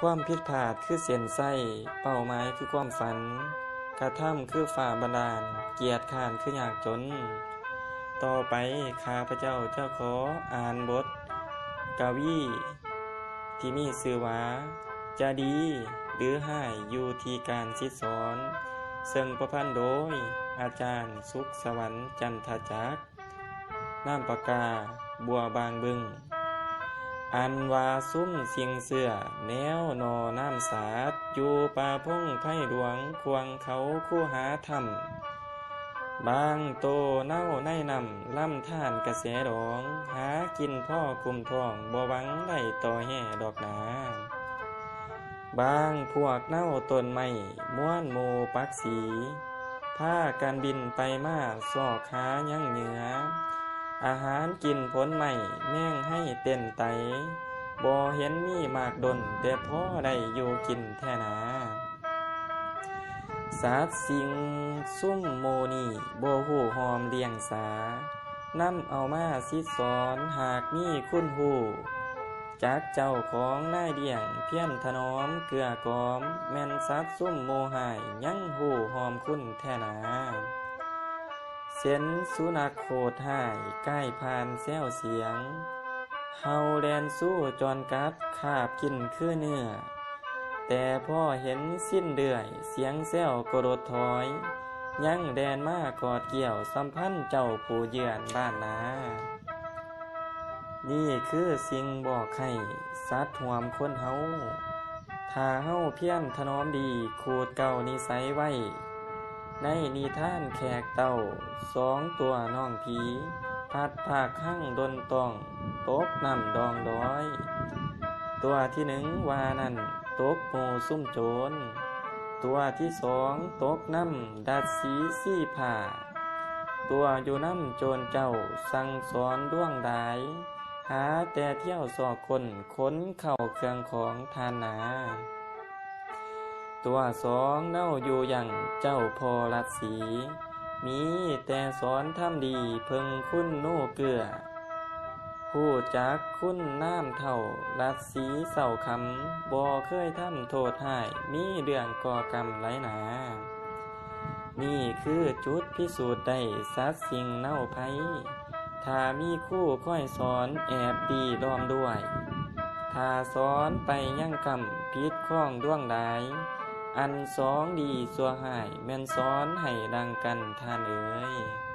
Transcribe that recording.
ຄວາມຜິດພາດຄືເສັ້ນໄຊ, ເປົ້າໝາຍຄືຄວາມຝັນ, ກະທຳຄືຟ້າບັນດານ, ກຽດຄ້ານຄືຍາກຈົນ. ຕໍ່ໄປຂ້າພະເຈົ້າຈະຂໍອ່ານບົດກະວີທີ່ມີຊື່ວ່າ ຈະດີຫຼືຮ້າຍຢູ່ທີ່ການສິດສອນ, ເຊິ່ງປະພັນໂດຍອາຈານ ສຸກສະຫວັນ ຈັນທະຈັກ. ນາມປາກກາ ບົວບາງບຶງ. ອັນວ່າຊຸມຊິງເຊື້ອແນວໜໍ່ນ້ຳສາດ ຢູ່ປ່າພົງໄພຫຼວງ ຂວາງເຂົາຄູຫາຖ້ຳ, ບາງໂຕເນົາໃນນ້ຳ ລຳທານກະແສດອງ, ຫາກິນພໍກຸ້ມທ້ອງ ບໍ່ຫວັງໄດ້ຕໍ່ແຮດອກໜາ. ບາງພວກເນົາຕົ້ນໄມ້ ມວນໝູ່ປັກສີ ພາກັນບິນໄປມາ ຊອກຫາຫຍັງເຫຍື່ອ ອາຫານກິນຜົນໄມ້ ແມງໄຮເຕັ້ນໄຕ, ບໍ່ເຫັນມີມາກດົນ ແຕ່ພໍໄດ້ຢູ່ກິນແທ້ນາ. ສັດສິ່ງຊຸມໝູ່ນີ້ ບໍ່ຮູ້ຮ່ອມລ້ຽງສາ, ນຳເອົາມາສິດສອນ ຫາກມີຄຸນຮູ້ ຈັກເຈົ້າຂອງນາຍລ້ຽງ ພຽນຖະໜອມເກື້ອກອມ, ແມ່ນສັດຊຸມໝູ່ຮ້າຍ ຍັງຮູ້ຮ່ອມຄຸນແທ້ນາ. ເຊັ່ນສຸນັກໂຫດຮ້າຍ ກາຍຜ່ານແຊວສຽງ, ເຫົ່າແລ່ນຊູຈອນກັດ ຄາບກິນຄືເນື້ອ, ແຕ່ພໍເຫັນຊິນເລື່ອຍ ສຽງແຊວກໍຫຼຸດຖອຍ, ຍັງແລ່ນມາກອດກ່ຽວ ສຳພັນເຈົ້າຜູ້ເຍືອນບ້ານນາ. ນີ້ຄືສິ່ງບອກໃຫ້ສັດຮ່ວມຄົນເຮົາ, ຖ້າເຮົາພຽນຖະໜອມດີ ຂູດເກົ້ານິໄສໄວ້, ໃນນິທານແຂກເຕົ້າ ສອງຕົວນ້ອງຜີ ພັດພາກຮັງດົນຕ້ອງ ຕົກນ້ຳດອງດອຍ. ຕົວທີໜຶ່ງວ່ານັ້ນ ຕົກໝູ່ຊຸມໂຈນ, ຕົວທີສອງຕົກນ້ຳດັດສີຊີພ້າ. ຕົວຢູ່ນຳໂຈນເຈົ້າ ສັ່ງສອນລວງຫຼາຍ, ຫາແຕ່ທ່ຽວຊອກຄົ້ນ ຂົນເຂົ້າເຄື່ອງຂອງທ່ານນາ. ຕົວສອງເນົາຢູ່ຢັ້ງເຈົ້າພໍ່ລັດສີ, ມີແຕ່ສອນທຳດີ ເພິ່ງຄຸນນູເກື້ອ. ຮູ້ຈັກຄຸນນາມເຖົ້າລັດສີເຊົ້າຄຳ, ບໍ່ເຄີຍທຳໂທດຮ້າຍ ມີເລື່ອງກໍ່ກຳຫຼາຍໜາ. ນີ້ຄືຈຸດພິສູດໄດ້ສັດສິ່ງເນົາໄພ, ຖ້າມີຄູຄອຍສອນແອບດີລ້ອມດ້ວຍ, ຖ້າສອນໄປຍັງກຳຜິດຄອງດວງຫຼາຍ, ອັນສອງດີຊົ່ວຮ້າຍ ແມ່ນສອນໃຫ້ດັງກັນທ່ານເອີຍ.